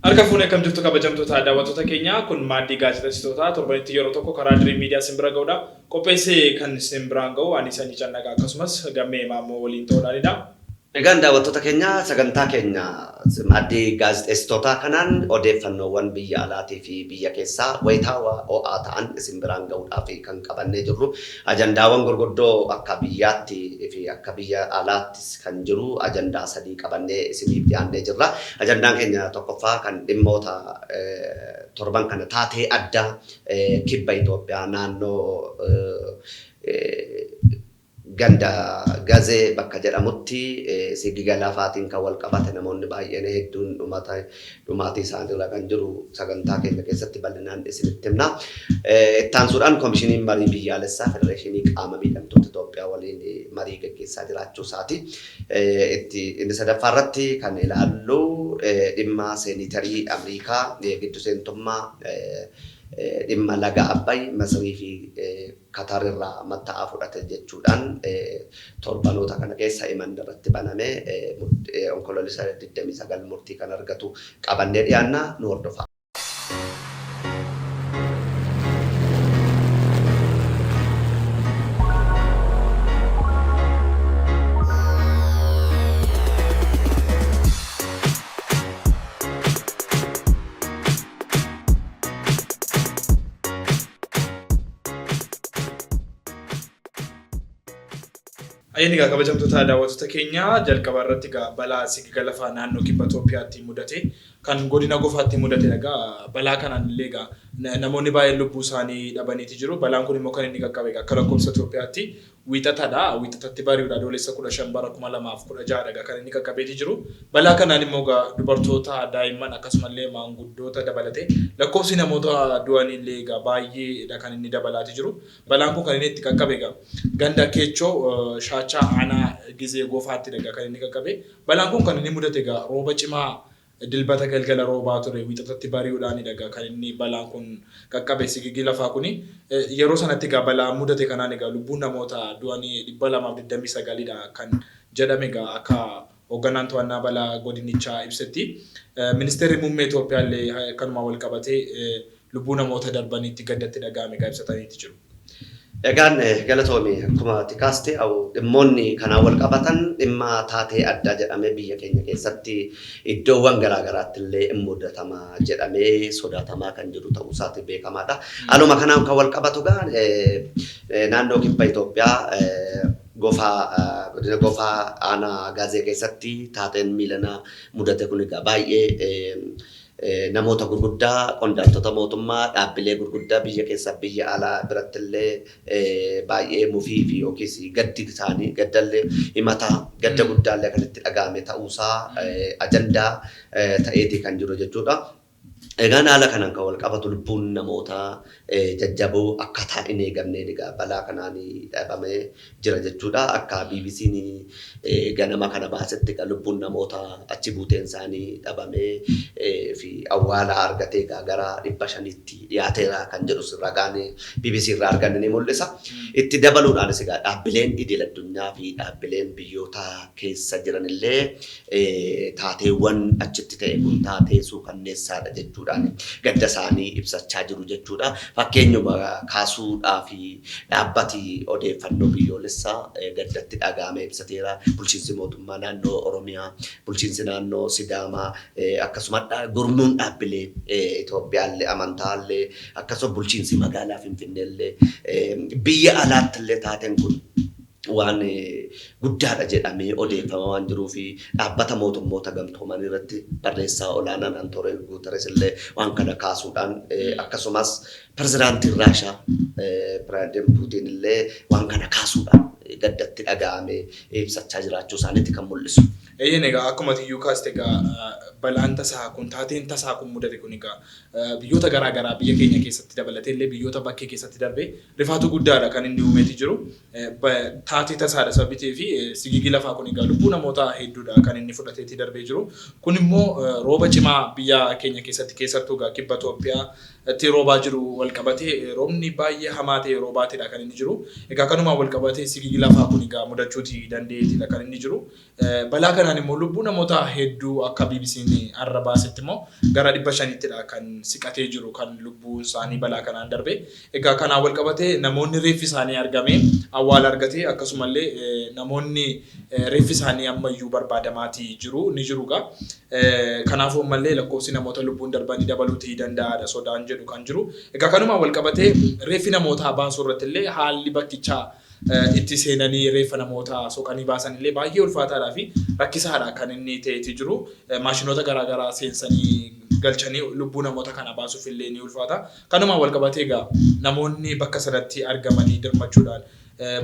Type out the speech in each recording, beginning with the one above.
Harka fuunee akkam jirtu kabajamtoota daawwattoota keenya kun maaddii gaazexeessitootaa torbanitti yeroo tokko karaa Diriim Miidiyaa isin bira ga'udha. Qopheessee kan isin biraan ga'u ani Sanyii Cannaqaa akkasumas Gammee Maammoo waliin ta'uudhaanidha. Egaan daawwattoota keenya sagantaa keenya maaddii gaazexeessitootaa kanaan odeeffannoowwan biyya alaatii fi biyya keessaa wayitaawaa ho'aa ta'an isin biraan ga'uudhaaf kan qabannee jirru ajandaawwan gurguddoo akka biyyaatti fi akka biyya alaattis kan jiru ajandaa sadii qabannee isiniif dhiyaannee jirra. Ajandaan keenya tokkoffaa kan dhimmoota torban kana taatee addaa kibba Itoophiyaa naannoo Ganda Gazee bakka jedhamutti sigiga lafaatiin kan walqabate namoonni baay'een hedduun dhumaatii isaaniirra kan jiru sagantaa keenya keessatti bal'inaan isinitti himna. Ittaansuudhaan Komishiniin Marii Biyyaalessaa Federeeshinii Qaama Miidhamtoota Itoophiyaa waliin marii gaggeessaa jiraachuu isaati. Itti inni sadaffaa irratti kan ilaallu dhimma seeniitarii Ameerikaa giddu seentummaa dhimma laga Abbay Masrii fi Kataar irraa matta'aa fudhate jechuudhaan torbanoota kana keessa himanni irratti baname Onkoloolessa 29 murtii kan argatu qabannee dhiyaanna nu hordofaa. Ayyeen egaa kabajamtoota daawwattoota keenya jalqaba irratti egaa balaa sigiga lafaa naannoo kibba Itoophiyaatti mudate kan godina Gofaatti mudate egaa balaa kanaan illee egaa namoonni baay'een lubbuu isaanii dhabaniiti jiru. Balaan kun immoo kan inni qaqqabe egaa akka lakkoofsa Itoophiyaatti Wiixatadha. Wiixatatti bari'uudha Adoolessa 15 bara 2016 dha egaa kan inni qaqqabeeti jiru. Balaa kanaan immoo egaa dubartoota, daa'imman akkasumallee maanguddoota dabalatee lakkoofsi namoota du'anii illee egaa baay'eedha kan inni dabalaati jiru. Balaan kun kan inni itti qaqqabe egaa ganda Keechoo Shaachaa aanaa Gizee Gofaatti egaa kan inni qaqqabe. Balaan kun kan inni mudate egaa rooba cimaa Dilbata galgala roobaa ture Wiixatatti bari'uudhaanidha egaa kan inni balaan kun qaqqabe sigigi lafaa kuni. Yeroo sanatti egaa balaa mudate kanaan egaa lubbuun namoota du'anii 229 dha kan jedhame egaa akka hoogganaan to'annaa balaa godinichaa ibsetti. Ministeerri Muummee Itoophiyaa illee kanumaan wal qabatee lubbuu namoota darbaniitti gadda itti dhaga'ame egaa ibsataniiti jiru. Egaan galatoomi akkuma ati kaaste dhimmoonni kanaan wal qabatan dhimma taatee addaa jedhamee biyya keenya keessatti iddoowwan garaa garaatti illee in mudatama jedhamee sodaatamaa kan jiru ta'uu isaati beekamaadha. Haaluma kanaan kan wal qabatu gaa naannoo kibba Itoophiyaa Gofaa godina Gofaa aanaa Gaazee keessatti taateen miilana mudate kun egaa baay'ee Namoota gurguddaa, qondaaltota mootummaa, dhaabbilee gurguddaa biyya keessaa biyya alaa birattillee baay'ee mufii fi yookiis gaddi isaanii gaddallee himataa gadda guddaallee kan itti dhaga'ame ta'uusaa ajandaa ta'eeti kan jiru jechuudha. Egaan haala kanaan kan wal qabatu lubbuun namoota jajjaboo akkataa hin eegamneen egaa balaa kanaan dhabamee jira jechuudha. Akka BBCn ganama kana baasetti egaa lubbuun namoota achi buuteen isaanii dhabamee fi awwaala argatee egaa gara 500tti dhiyaateera kan jedhus ragaan BBC irraa arganne ni mul'isa. Itti dabaluudhaanis egaa dhaabbileen idil addunyaa fi dhaabbileen biyyoota keessa jiran illee taateewwan achitti ta'e kun taatee suukanneessaadha jechuudhaan gadda isaanii ibsachaa jiru jechuudha. Fakkeenyuma kaasuudhaaf dhaabbati odeeffannoo biyyoolessaa gaddatti dhaga'ame ibsateera. Bulchiinsi mootummaa naannoo Oromiyaa, bulchiinsi naannoo Sidaamaa akkasuma gurmuun dhaabbilee Itoophiyaallee amantaallee akkasuma bulchiinsi magaalaa Finfinneellee biyya alaattillee taateen kun waan guddaadha jedhamee odeeffamaa waan jiruuf dhaabbata mootummoota gamtoomanii irratti barreessaa olaanaan Antooriyoo Guuteres illee waan kana kaasuudhaan akkasumas pirezidaantiin Raashaa pirezidaantiin Puutiin illee waan kana kaasuudhaan gaddatti dhaga'ame ibsachaa jiraachuu isaaniiti kan mul'isu. Eeyyeen, egaa akkuma tiyyuu kaaste egaa balaan tasaa kun, taateen tasaa kun mudate kun egaa biyyoota garaa garaa biyya keenya keessatti dabalatee illee biyyoota bakkee keessatti darbee rifaatu guddaadha kan inni uumeeti jiru. Taatee tasaadha sababii ta'eef sigigi lafaa kun egaa lubbuu namoota hedduudha kan inni fudhateeti darbee jiru. Kun immoo rooba cimaa biyya keenya keessatti, keessattuu egaa kibba Itoophiyaatti roobaa jiru wal qabatee roobni baay'ee hamaa ta'e roobaatidha kan inni jiru. Egaa kanumaan wal qabatee sigigi lafaa kun egaa mudachuuti danda'eetidha kan inni jiru. Balaa kanaan immoo lubbuu namoota hedduu akka BBC'n har'a baasetti immoo gara 500ttidha kan siqatee jiru kan lubbuun isaanii balaa kanaan darbe. Egaa kanaan wal qabatee namoonni reeffi isaanii argame awwaala argate, akkasumallee namoonni reeffi isaanii ammayyuu barbaadamaatii jiru ni jiru egaa. Kanaafuu ammallee lakkoofsi namoota lubbuun darbanii dabaluutii danda'aadha sodaan jedhu kan jiru. Egaa kanumaan wal qabatee reeffi namootaa baasuu irratti illee haalli bakkichaa itti seenanii reeffa namoota soqanii baasan illee baay'ee ulfaataadhaa fi rakkisaadha kan inni ta'eeti jiru. Maashinoota garaagaraa seensanii galchanii lubbuu namoota kana baasuuf illee ni ulfaata. Kanumaan wal qabatee egaa namoonni bakka sanatti argamanii dirmachuudhaan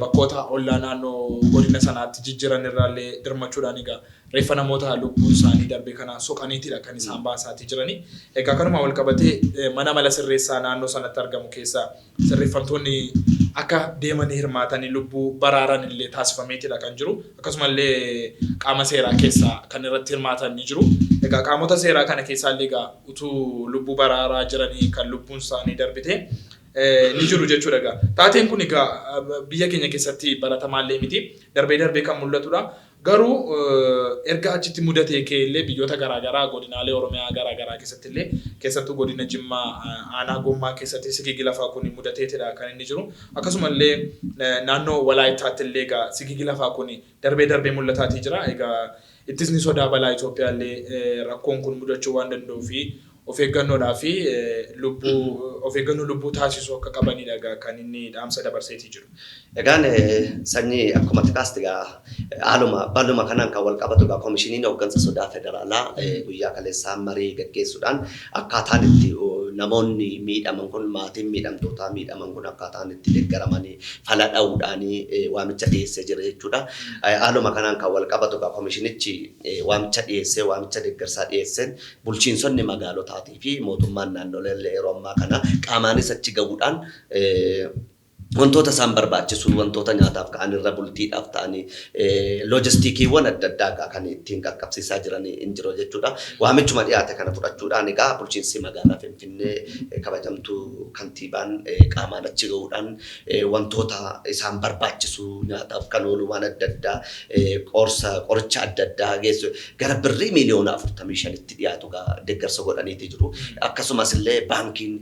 bakkoota ollaa naannoo godina sanaatti jijjiran irraallee dirmachuudhaan egaa reeffa namoota lubbuun isaanii darbe kana soqaniitidha kan isaan baasaatii jiranii. Egaa kanumaan wal qabatee mana mala sirreessaa naannoo sanatti argamu keessa sirreeffamtoonni akka deemanii hirmaatanii lubbuu baraaran illee taasifameetidha kan jiru. Akkasumallee qaama seeraa keessaa kan irratti hirmaatan ni jiru. Egaa qaamota seeraa kana keessaa illee egaa utuu lubbuu baraaraa jiranii kan lubbuun isaanii darbite ni jiru jechuudha egaa. Taateen kun egaa biyya keenya keessatti baratamaallee miti. Darbee darbee kan mul'atudha. Garuu erga achitti mudatee ka'e illee biyyoota garaagaraa godinaalee Oromiyaa garaagaraa keessatti illee, keessattuu godina Jimmaa aanaa Gommaa keessatti sigigi lafaa kun mudateetidha kan inni jiru. Akkasumallee naannoo Walaayittaatti illee egaa sigigi lafaa kun darbee darbee mul'ataatii jira. Egaa ittisni sodaa balaa Itoophiyaa illee rakkoon kun mudachuu waan danda'uu fi of eeggannoodhaa fi lubbuu of eeggannoo lubbuu taasisuu akka qabanidha egaa kan inni dhaamsa dabarseetii jiru. Egaan sanyii akkuma kaaste egaa haaluma baluma kanaan kan wal qabatu egaa koomishiniin hooggansa sodaa federaalaa guyyaa kaleessaa marii gaggeessuudhaan akkaataan itti namoonni miidhaman kun, maatiin miidhamtootaa miidhaman kun akkaataan itti deeggaramanii fala dha'uudhaan waamicha dhiyeessee jira jechuudha. Haaluma kanaan kan wal qabatu egaa koomishinichi waamicha dhiyeessee, waamicha deeggarsaa dhiyeesseen bulchiinsonni magaalotaatii fi mootummaan naannolee yeroo ammaa kana qaamaanis achi gahuudhaan wantoota isaan barbaachisu, wantoota nyaataaf ka'an, irra bultiidhaaf ta'anii, loojistiikiiwwan adda addaa kan ittiin qaqqabsiisaa jiran hin jiru jechuudha. Waamichuma dhiyaate kana fudhachuudhaan egaa bulchiinsi magaalaa Finfinnee kabajamtuu kantiibaan qaamaan achi gahuudhaan wantoota isaan barbaachisu, nyaataaf kan oolu, waan adda addaa, qorsa, qoricha adda addaa geessu gara birrii miiliyoona 45tti dhiyaatu deeggarsa godhaniiti jiru. Akkasumas illee baankiin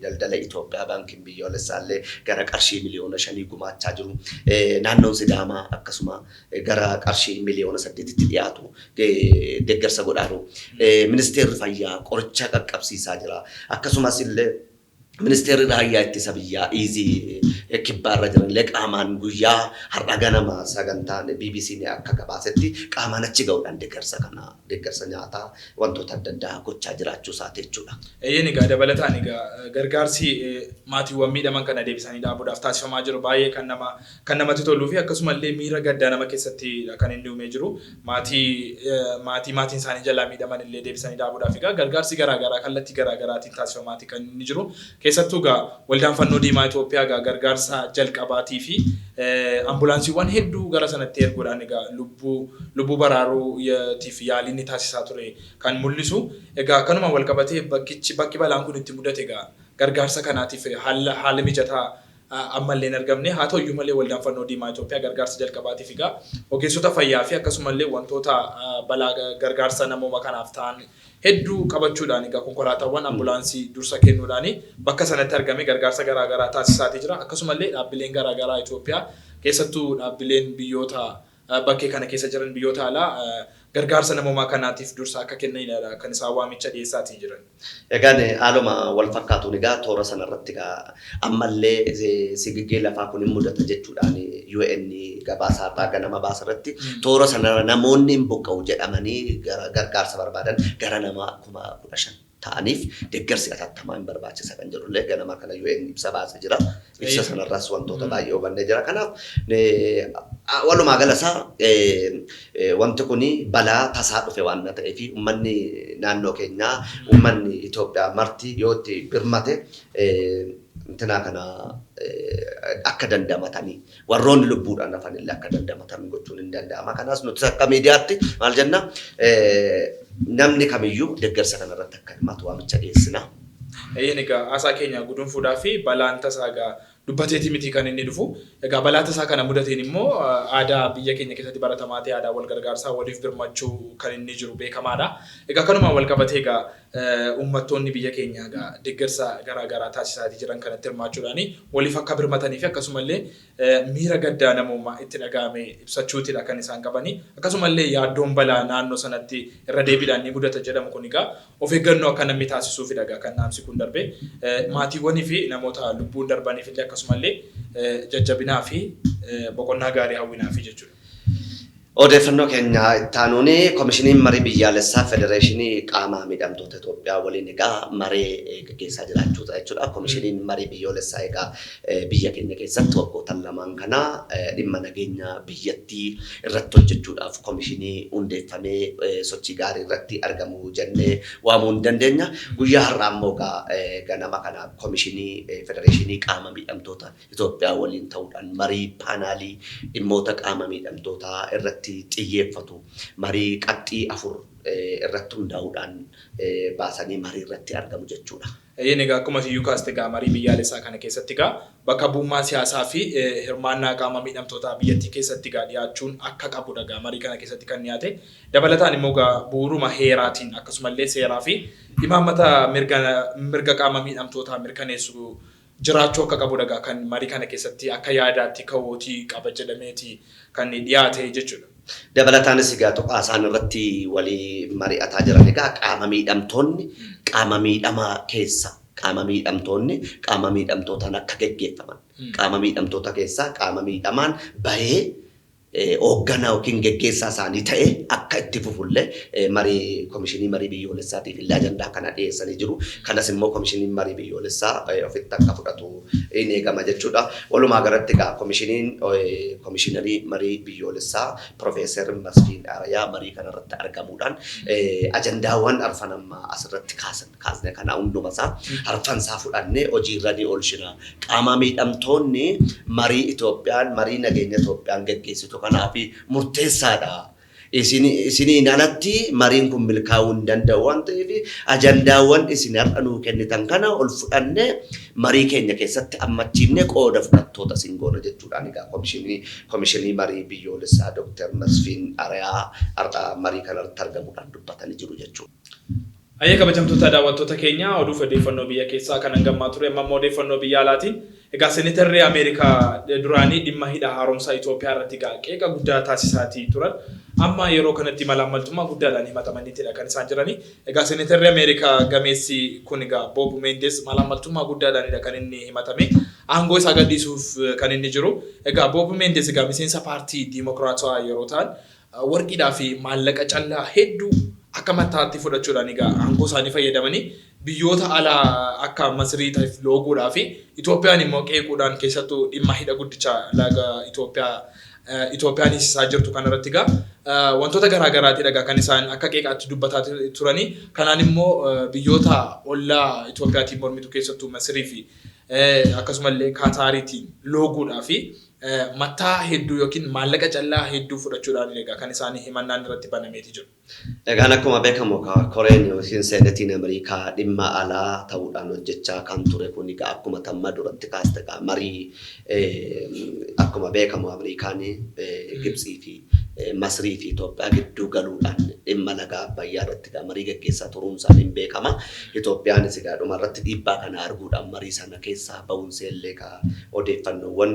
daldala Itoophiyaa, baankiin biyyoolessaa illee gara qarshii miiliyoona 5 gumaachaa jiru. Naannoon Sidaamaa akkasuma gara qarshii miiliyoona 8tti dhiyaatu deeggarsa godhaaru. Ministeerri fayyaa qoricha qaqqabsiisaa jira. Akkasumas illee ministeerri raayyaa ittisa biyyaa iizii kibbaarra jiran illee qaamaan guyyaa har'a ganama sagantaan BBC akka gabaasetti qaamaan achi gahuudhaan deeggarsa kana, deeggarsa nyaataa, wantoota adda addaa gochaa jiraachuu isaati jechuudha. Eeyyeen, egaa dabalataan egaa gargaarsi maatiiwwan miidhaman kana deebisanii dhaabuudhaaf taasifamaa jiru baay'ee kan namatti toluu fi akkasumallee miira gaddaa nama keessatti kan inni uumee jiru. Maatii maatiin isaanii jalaa miidhaman illee deebisanii dhaabuudhaaf egaa gargaarsi garaagaraa kallattii garaagaraatiin taasifamaati kan inni jiru. Keessattuu egaa Waldaan Fannoo Diimaa Itoophiyaa egaa gargaarsa jalqabaatii fi ambulaansiiwwan hedduu gara sanatti erguudhaan egaa lubbuu baraaruutiif yaalii inni taasisaa ture kan mul'isu. Egaa kanuma wal qabatee bakki balaan kun itti mudate egaa gargaarsa kanaatiif haala mijataa ammallee hin argamne. Haa ta'u iyyuu malee Waldaan Fannoo Diimaa Itoophiyaa gargaarsa jalqabaatiif egaa ogeessota fayyaa fi akkasumallee wantoota balaa gargaarsa namooma kanaaf ta'an hedduu qabachuudhaan egaa konkolaataawwan ambulaansii dursa kennuudhaan bakka sanatti argame gargaarsa garaagaraa taasisaatii jira. Akkasumallee dhaabbileen garaagaraa Itoophiyaa, keessattuu dhaabbileen biyyoota bakkee kana keessa jiran, biyyoota alaa, gargaarsa namoomaa kanaatiif dursa akka kennanidha kan isaan waamicha dhiyeessaatii jiran. Egaan haaluma wal fakkaatuun egaa toora sanarratti egaa ammallee sigiggee lafaa kun hin mudata jechuudhaan UN gabaasa har'aa ganama baasa irratti toora sanarra namoonni hin buqqa'u jedhamanii gargaarsa barbaadan gara nama 15,000 ta'aniif deeggarsi atattamaa hin barbaachisa kan jedhullee ganama kana UN ibsa baasee jira. Ibsa sanarraas wantoota baay'ee hubannee jira. Kanaaf Walumaa gala isaa wanti kun balaa tasaa dhufe waan ta'eef uummanni naannoo keenyaa, uummanni Itoophiyaa marti yoo itti birmate intinaa kana akka dandamatanii, warroonni lubbuudhaan hafan illee akka dandamatan gochuun hin danda'ama. Kanaas nuti akka miidiyaatti maal jenna, namni kamiyyuu deeggarsa kanarratti akka hirmaatu waamicha dhiyeessina. Eeyyeen, egaa haasaa keenya gudunfuudhaa fi balaan tasaa egaa dubbateeti miti kan inni dhufu. Egaa balaa tasaa kana mudateen immoo aadaa biyya keenya keessatti baratamaa ta'e, aadaa wal gargaarsaa, waliif birmachuu kan inni jiru beekamaadha. Egaa kanumaan wal qabatee egaa uummattoonni biyya keenyaa egaa deeggarsa garaa garaa taasisaatii jiran kanatti hirmaachuudhaan waliif akka birmatanii fi akkasumallee miira gaddaa namummaa itti dhaga'ame ibsachuutidha kan isaan qabanii. Akkasumallee yaaddoon balaa naannoo sanatti irra deebiidhaan ni mudata jedhamu kun egaa of eeggannoo akka namni taasisuufidha egaa kan dhaamsi kun darbe. Maatiiwwanii fi namoota lubbuun darbaniif illee akkasumallee jajjabinaa fi boqonnaa gaarii hawwinaafi jechuudha. Odeeffannoo keenya itti aanuun, Koomishiniin Marii Biyyaalessaa Federeeshinii Qaama Miidhamtoota Itoophiyaa waliin egaa maree gaggeessaa jiraachuudha jechuudha. Koomishiniin Marii Biyyoolessaa egaa biyya keenya keessatti waggoota lamaan kana dhimma nageenya biyyattii irratti hojjechuudhaaf koomishinii hundeeffamee sochii gaarii irratti argamu jennee waamuu hin dandeenya. Guyyaa har'aa immoo egaa ganama kana Koomishinii Federeeshinii Qaama Miidhamtoota Itoophiyaa waliin ta'uudhaan marii paanaalii dhimmoota qaama miidhamtootaa irratti xiyyeeffatu, marii qabxii 4 irratti hundaa'uudhaan baasanii marii irratti argamu jechuudha. Eeyyeen, egaa akkuma iyyuu kaaste egaa marii biyyaalessaa kana keessatti egaa bakka bu'ummaa siyaasaa fi hirmaannaa qaama miidhamtootaa biyyattii keessatti egaa dhiyaachuun akka qabudha egaa marii kana keessatti kan dhiyaate. Dabalataan immoo egaa bu'uuruma heeraatiin akkasumallee seeraa fi imaammata mirga qaama miidhamtootaa mirkaneessu jiraachuu akka qabudha egaa kan marii kana keessatti akka yaadaatti ka'uutii qaba jedhameeti kan dhiyaate jechuudha. Dabalataanis egaa tuqaa isaan irratti walii mari'ataa jiran egaa qaama miidhamtoonni qaama miidhamaa keessa, qaama miidhamtoonni qaama miidhamtootaan akka geggeeffaman, qaama miidhamtoota keessaa qaama miidhamaan bahee hoogganaa yookiin geggeessaa isaanii ta'e akka itti fufullee marii Koomishinii Marii Biyyoolessaatiif illee ajandaa kana dhiyeessanii jiru. Kanas immoo Koomishiniin Marii Biyyoolessaa ofitti akka fudhatu in eegama jechuudha. Walumaa galatti egaa Koomishiniin Koomishiinarii Marii Biyyoolessaa Profeesar Masfiin Arayaa marii kanarratti argamuudhaan ajandaawwan arfan amma asirratti kaasan kaasne kana hundumasaa arfansaa fudhannee hojiirra ni oolchina. Qaama miidhamtoonni marii Itoophiyaan, marii nageenya Itoophiyaan geggeessitu kanaaf murteessaadha. Isiniin alatti mariin kun milkaa'uu hin danda'u waan ta'eef, ajandaawwan isin har'a nuu kennitan kana ol fudhannee marii keenya keessatti ammachiifnee qooda fudhattoota isin goona jechuudhaan egaa Koomishinii Marii Biyyoolessaa Dr. Masfiin Arayaa har'a marii kanarratti argamuudhaan dubbatanii jiru jechuudha. Hayyee, kabajamtoota daawwattoota keenya, oduu fi odeeffannoo biyya keessaa kan hangammaa ture. Amma immoo odeeffannoo biyya alaatiin egaa Seneetarri Ameerikaa duraanii dhimma hidha haaromsaa Itoophiyaa irratti egaa qeeqa guddaa taasisaatii turan amma yeroo kanatti malaammaltummaa guddaadhaan himatamaniitidha kan isaan jiranii. Egaa Seneetarri Ameerikaa gameessi kun egaa Boob Meendeez malaammaltummaa guddaadhaanidha kan inni himatame. Aangoo isaa gadhiisuuf kan inni jiru. Egaa Boob Meendeez egaa miseensa paartii Diimokiraatawaa yeroo ta'an, warqiidhaa fi maallaqa callaa hedduu akka mattaatti fudhachuudhaan egaa aangoo isaanii fayyadamanii biyyoota alaa akka Masriitiif looguudhaa fi Itoophiyaan immoo qeequudhaan, keessattuu dhimma hidha guddicha laga Itoophiyaa Itoophiyaan hiisisaa jirtu kanarratti egaa wantoota garaa garaatiidha egaa kan isaan akka qeeqaatti dubbataa turanii. Kanaan immoo biyyoota ollaa Itoophiyaatiin mormitu, keessattuu Masrii fi akkasumallee Kaataariitiin looguudhaa fi mattaa hedduu yookiin maallaqa callaa hedduu fudhachuudhaan egaa kan isaan himannaan irratti banameeti jiru. Egaan akkuma beekamu koreen yookiin seenetiin Ameerikaa dhimma alaa ta'uudhaan hojjechaa kan ture kun egaa akkuma tamma duratti kaaste egaa marii akkuma beekamu Ameerikaan Gibxii fi Masrii fi Itoophiyaa gidduu galuudhaan dhimma laga Abbayyaa irratti egaa marii gaggeessaa turuun isaanii hin beekama. Itoophiyaanis egaa dhuma irratti dhiibbaa kana arguudhaan marii sana keessaa bahuun illee egaa odeeffannoowwan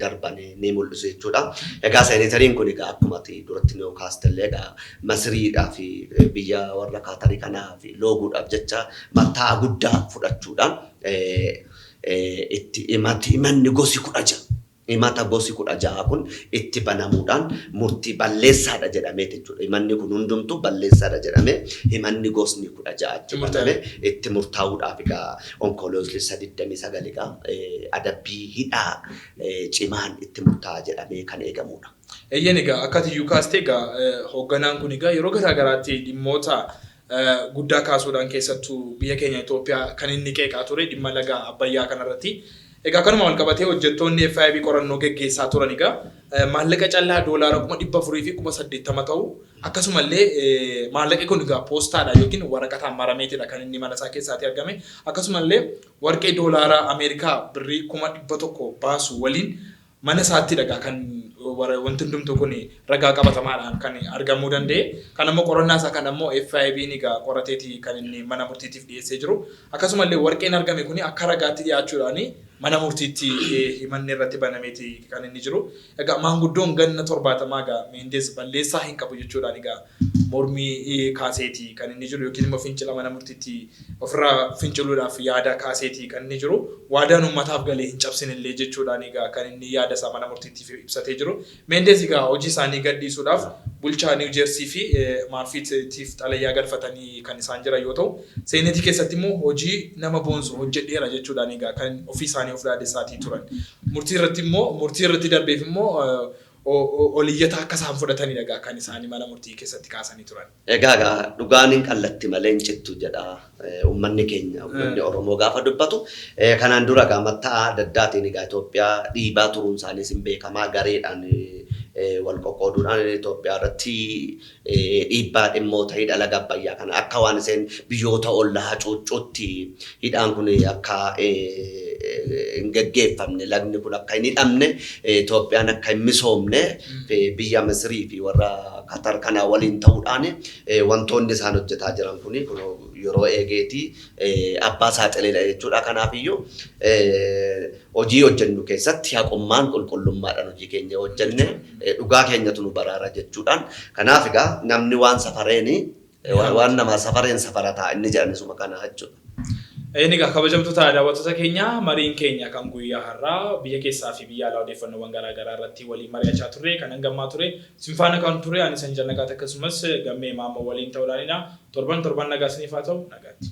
darban ni mul'isu jechuudha. Egaa seenetariin kun egaa akkuma ati duratti nu kaaste illee egaa Masriidhaa fi biyya warra Kaatarii kanaaf looguudhaaf jecha mattaa guddaa fudhachuudhaan itti himanni gosi 16. Himata gosi 16 kun itti banamuudhaan murtii balleessaadha jedhamee jechuudha. Himanni kun hundumtuu balleessaadha jedhamee himanni gosni 16 itti baname itti murtaa'uudhaaf egaa Onkoloolessa 29 egaa adabbii hidhaa cimaan itti murtaa'a jedhamee kan eegamudha. Eeyyeen, egaa akka ati iyyuu kaaste egaa hoogganaan kun egaa yeroo garaa garaatti dhimmoota guddaa kaasuudhaan keessattuu biyya keenya Itoophiyaa kan inni qeeqaa ture dhimma laga Abbayyaa kanarratti. Egaa kanuma wal qabatee hojjettoonni FIB qorannoo geggeessaa turan egaa maallaqa callaa doolaara 480,000 ta'u, akkasumallee maallaqi kun egaa poostaadhaan yookiin waraqataan marameetidha kan inni mana isaa keessaatii argame. Akkasumallee warqee doolaara Ameerikaa birrii 100,000 baasu waliin mana isaattidha egaa kan wanti hundumtuu kun ragaa qabatamaadhaan kan argamuu danda'e. Kan ammoo qorannaa isaa kan ammoo FIB'n egaa qorateeti kan inni mana murtiitiif dhiyeessee jiru. Akkasumallee warqeen argame kun akka ragaatti dhiyaachuudhaan mana murtiitti himanni irratti banameeti kan inni jiru. Egaa maanguddoon ganna 70 egaa Meendeez balleessaa hin qabu jechuudhaan egaa mormii kaaseeti kan inni jiru yookiin immoo fincila mana murtiitti ofirraa finciluudhaaf yaada kaaseeti kan inni jiru. Waadaan uummataaf galee hin cabsinellee jechuudhaan egaa kan inni yaada isaa mana murtiittiif ibsatee jiru. Meendeez egaa hojii isaanii gadhiisuudhaaf bulchaa Niw Jeersii fi Maarfiitiif xalayaa galfatanii kan isaan jiran yoo ta'u, Seenetii keessatti immoo hojii nama boonsu hojjedheera jechuudhaan egaa kan ofii isaanii of dhaadessaatii turan. Murtii irratti immoo murtii irratti darbeef immoo ol iyyata akka isaan fudhatanidha egaa kan isaanii mana murtii keessatti kaasanii turan. Egaa egaa dhugaan hin qallatti malee hin cittu jedha uummanni keenya, uummanni Oromoo gaafa dubbatu. Kanaan dura egaa matta'aa adda addaatiin egaa Itoophiyaa dhiibaa turuun isaaniis hin beekamaa, gareedhaan wal qoqqooduudhaan Itoophiyaa irratti dhiibbaa dhimmoota hidha laga Abbayyaa kana akka waan isheen biyyoota ollaa hacuuccuutti hidhaan kun akka hin geggeeffamne, lagni kun akka hin hidhamne, Itoophiyaan akka hin misoomne biyya Misirii fi warra Qatar kana waliin ta'uudhaan wantoonni isaan hojjetaa jiran kun yeroo eegeeti abbaa saaxileedha jechuudha. Kanaafiyyuu hojii hojjennu keessatti haqummaan, qulqullummaadhaan hojii keenya hojjenne dhugaa keenyatu nu baraara jechuudhaan. Kanaaf egaa namni waan safareeni waan namaa safareen safarataa inni jedhanisuma kana jechuudha. Inni egaa kabajamtoota daawwattoota keenya, mariin keenya kan guyyaa har'aa biyya keessaa fi biyya alaa odeeffannoowwan garaa garaa irratti waliin mari'achaa turre kan hangammaa ture. Isin faana kan ture ani Sanjal Nagaat akkasumas Gammee Maammoo waliin ta'uudhaanidha. Torban torban nagaa isiniif haa ta'u, nagaatti.